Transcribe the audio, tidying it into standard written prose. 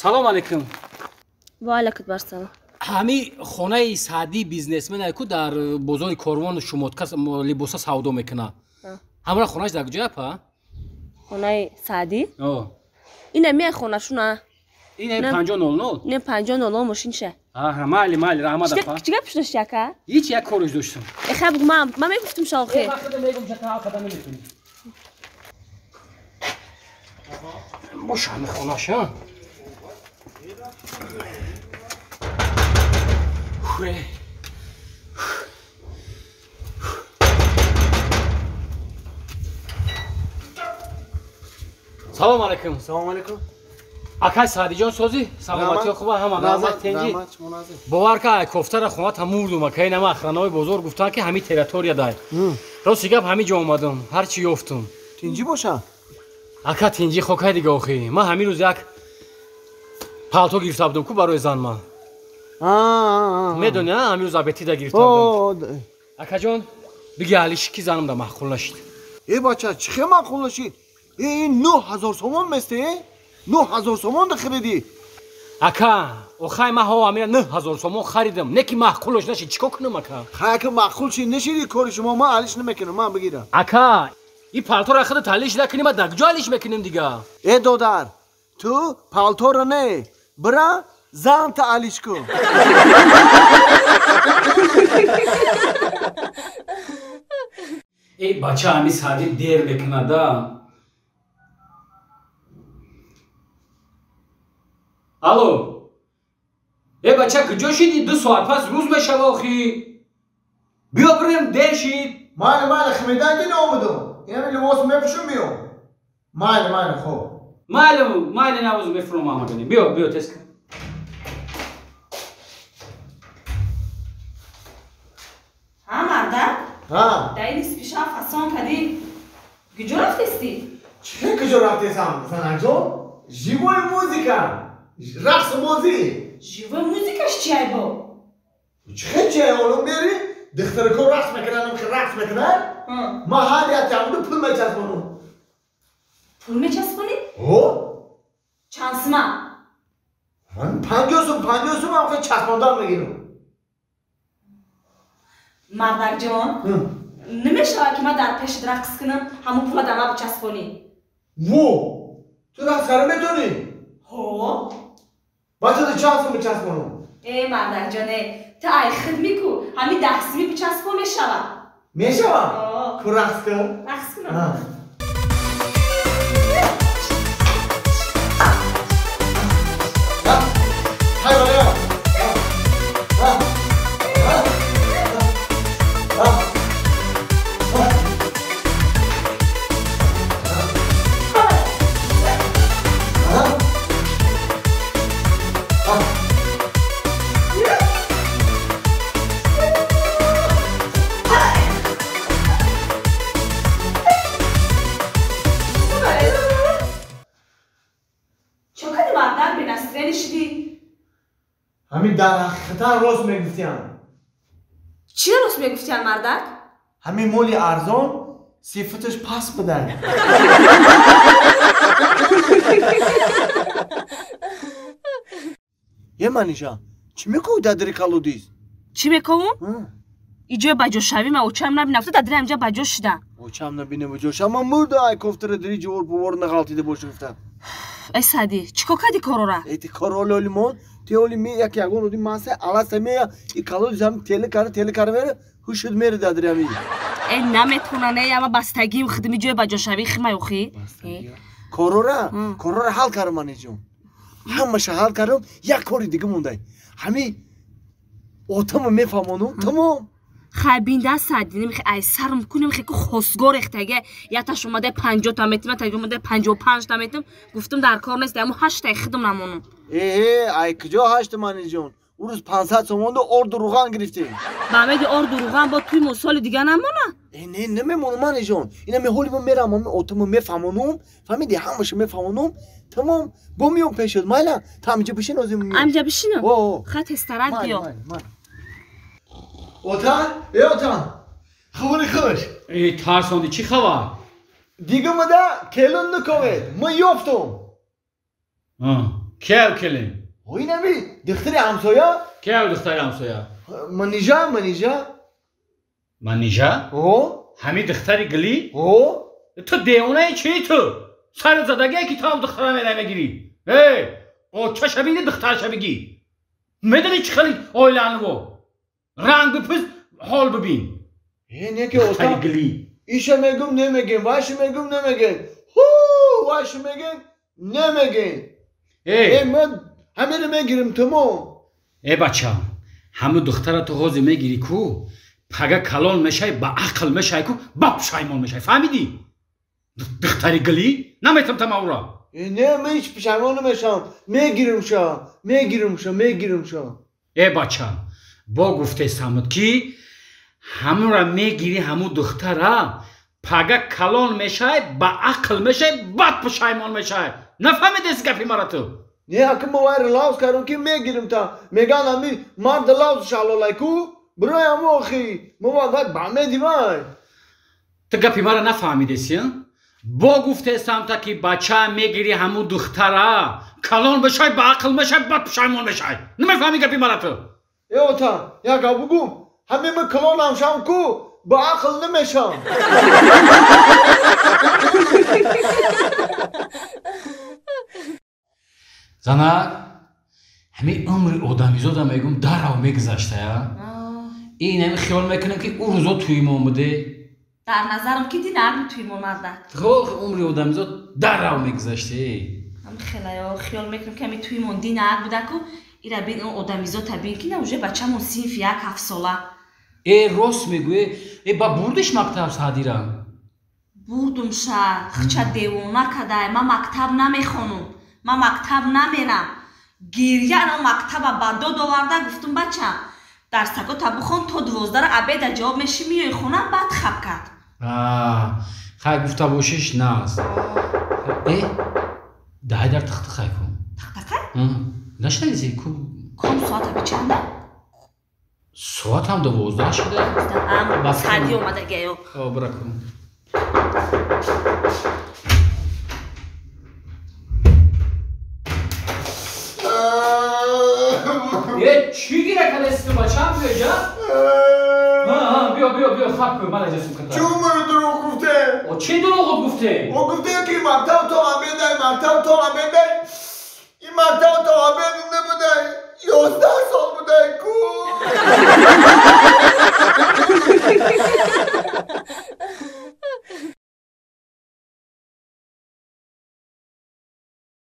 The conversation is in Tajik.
Салом алейкум. Ва алейкум ассалом. Ҳами хонаи Саъдӣ бизнесменае ку дар бозори Корвон шумотка либоса савдо мекунад. Ҳамра хонааш дар куҷоя па? Хонаи Саъдӣ? Ина мея хонашуна. Ина 5000? Не 5000 мошинша. Аҳа, майли, майли, раҳмат апа. Чӣ гап шудаш яка? Ҳеч як кориш доштам. Э хай бугу ман мегуфтум шохе. Э вақте мегум ча та қадам наметунӣ. Боша ҳами хонаша. Салом алейкум. Салом алейкум. Акай Саъдиҷон созӣ? Саломатиё хуба ҳама раҳмат тенҷи. Бовар ка ай кофтара хона мурдум акай нама охранаҳои бозор гуфтанд ки ҳами территория дай. Рости гап ҳами ҷо омадам, ҳар чӣ ёфтум. Тинҷӣ боша? Ака тинҷӣ хокай дига охи. Ман ҳамин рӯз як палто гирифта будам ку барои зан ман. Медони, ҳамин рӯз абетида гирифта будам. Акаҷон, биги алиши ки занам да маъқул нашид. Э бача, чӣ хел маъқул нашид? Э ин 9000 сомон месте? 9000 сомон да харидӣ? Ака, охай ман ҳо амира 9000 сомон харидам. Не ки маъқулаш нашид, чӣ кор кунам ака? Хай ака маъқул шид нашиди кори шумо, ман алиш намекунам, ман бигирам. Ака, ин палторо худат алиш накунӣ, ман дар куҷо алиш мекунем дига? Э додар, ту палторо не, бира занта алиш кун. Э бача ҳами Саъдӣ дер мекунада. Алло. Э бача куҷо шидӣ? 2 соат пас рӯз мешава охи. Биё бирем дер шид. Майли, майли, хмедан ки наомадум. Инами либос мепӯшум биём. Майли, майли, хоб. Майли, майли навоз мефурам омадани. Биё, биё тез кун. Ҳа мардак? Ҳа. Дар ин нисфи шаб фасон кардӣ. Куҷо рафтестӣ? Чӣ куҷо рафтесам, занакҷон? Живой музыка. Рақс бозӣ. Живой музыкаш чиай бо? Чӣ чиай олум бери? Духтарако рақс мекунанд, рақс мекунанд. Ман ҳар як тамду пул мечаспонам. Пул мечаспонӣ? Ҳо. Чанд сима? Ман 50 сум, 50 сум ҳам часпондан мегирам. Мардакҷон, намешавад ки ман дар пешат рақс кунам, ҳамон пула дар ман бичаспонӣ? Во! Ту рақс кара метонӣ? Ҳо. Бача ту чанд сум бичаспонам? Э мардакҷон, э ту ай худ мику, ҳамин 10 сумӣ бичаспон мешавад. Мешавад? Ку рақс кун. Рақс кунам. Ҳамин дар ҳақиқатан рост мегуфтиям. Чӣ рост мегуфтиям, мардак? Ҳамин моли арзон сифаташ паст будан. Е Маниша, чӣ мекӯвӣ дар дари колодиз? Чӣ мекӯвум? Иҷои баҷошавӣ ман очам набинам, дар дари ҳамҷа баҷо шидам. Очам набина баҷо шам, ман мурда ай кофтара дари ҷувор пувор нағалтида боша гуфтам. Эй Саъдӣ, чӣ кор кардӣ корора? Э ти король олимон, ти оли ми як ягон оди маса аласа мея и колодиз ҳам теле кара теле кара мера ҳушуд мера дар дари ҳами. Э наметонам, э ама бастагим хидми ҷои баҷошавӣ химай охи. Корора, корора ҳал кардам манеҷон. Ҳамаша ҳал кардам, як кори дига мондай. Ҳами отама мефаҳмонум, тамом. Хай бинда Саъдӣ, намехе ай сарм ку намехе ку хосгор рехтага, яташ омада 50 та метим, яташ омада 55 та метим, гуфтум дар кор нест, аммо 8 таи хидм намонум. Э, ай куҷо 8 манеҷон? Ӯ рӯз 500 сомонда орду руған гирифтем. Ба амеди орду руған бо туй мо соли дига намона? Э, не, намемонам манеҷон. Ина меҳоли мо мерам, ҳами отама мефаҳмонум, фаҳмиди, ҳамаша мефаҳмонум, тамом, бо миём пешад, майла, та ҳаминҷа бишин озим миём. Ҳаминҷа бишинам? Хай тезтарак биё. Отан, э отан, хабари хуш. Э, тарсонди, чӣ хабар? Дига мада келун нуковед, ман ёфтум. Кияв келин? Инами духтари ҳамсоя. Кияв духтари ҳамсоя? Манижа, Манижа. Манижа? О. Ҳами духтари гилӣ? О. Ту девонаи чии ту? Сари задагие ки ту ҳам духтара мерай мегирӣ. Э, очаша бини, духтараша бигӣ. Медонӣ чӣ хели оилаанво? Ранг бипӯз, ҳол бибин. Э, не ки ота. Гилӣ. Иша мегум, немегем, вайша мегум, немегем. Ҳу, вайша мегем, немегем. Э, ман ҳамеро мегирим тамом. Э, бача, ҳаму духтара ту ҳозир мегирӣ ку, пага калон мешай, ба ақл мешай ку, ба пушаймон мешай. Фаҳмидӣ? Духтари гилӣ? Наметам тама ура. Не, ман ҳеҷ пушаймон намешавам. Мегиримша, мегиримша, мегиримша. Э, бача, бо гуфтесамуд ки ҳамура мегирӣ, ҳаму духтара пага калон мешай, ба ақл мешай, бад пушаймон мешай. Нафаҳмидеси гапи мара ту? Не, ака ма вайра лавз кардам ки мегирим та. Меган ами марда лавзаш ҳалолай ку, бирои ҳаму охи. Ма вай ба меди вай. Ту гапи мара нафаҳмидеси, бо гуфтесам та ки бача мегирӣ ҳаму духтара калон бешай, ба ақл мешай, бад пушаймон мешай. Намефаҳмӣ гапи мара ту? Э, ота, як гап бугум. Ҳаме ма калонам шам ку, ба ақл намешам. Занак, ҳамин умри одамизода мегум дарав мегузаштая. Ин ҳами хиёл мекунем ки ӯ рӯзо туимон буде. Дар назарам ки динарм туимон марда. Хо, умри одамизод дарав мегузаште. Ҳам хелаё хиёл мекунем ки ҳами туимон динар буда ку, ира бин он одамизод бин ки на уже бачамон синфи як ҳафтсола. Э, рост мегӯе. Э, ба бурдиш мактаб Саъдира? Бурдумша, хча девона кадай, ман мактаб намехонум. Ман мактаб намерам. Гирья на мактаба ба дод оварда гуфтум бача, дарсакота бихон то 12-ра обеда ҷавоб меши миёи хона, баъд хаб кард. Хай гуфта бошиш нааст. Э, даҳай дар тахтахай кун. Тахтахай? Нашнавизи ку? Ком соата бичанда? Соатам 12 шуда. Ам Саъди омадагиё. О, бира кун. Е, чӣ гира кадаси ту бачаам? Биё ҷа. Биё, биё, биё, хаб кун, ман аҷа сумката. Чӣ умро дурӯғ гуфте? О, чӣ дурӯғ гуфте? О, гуфте ки мактаб то обедай, мактаб то обедай.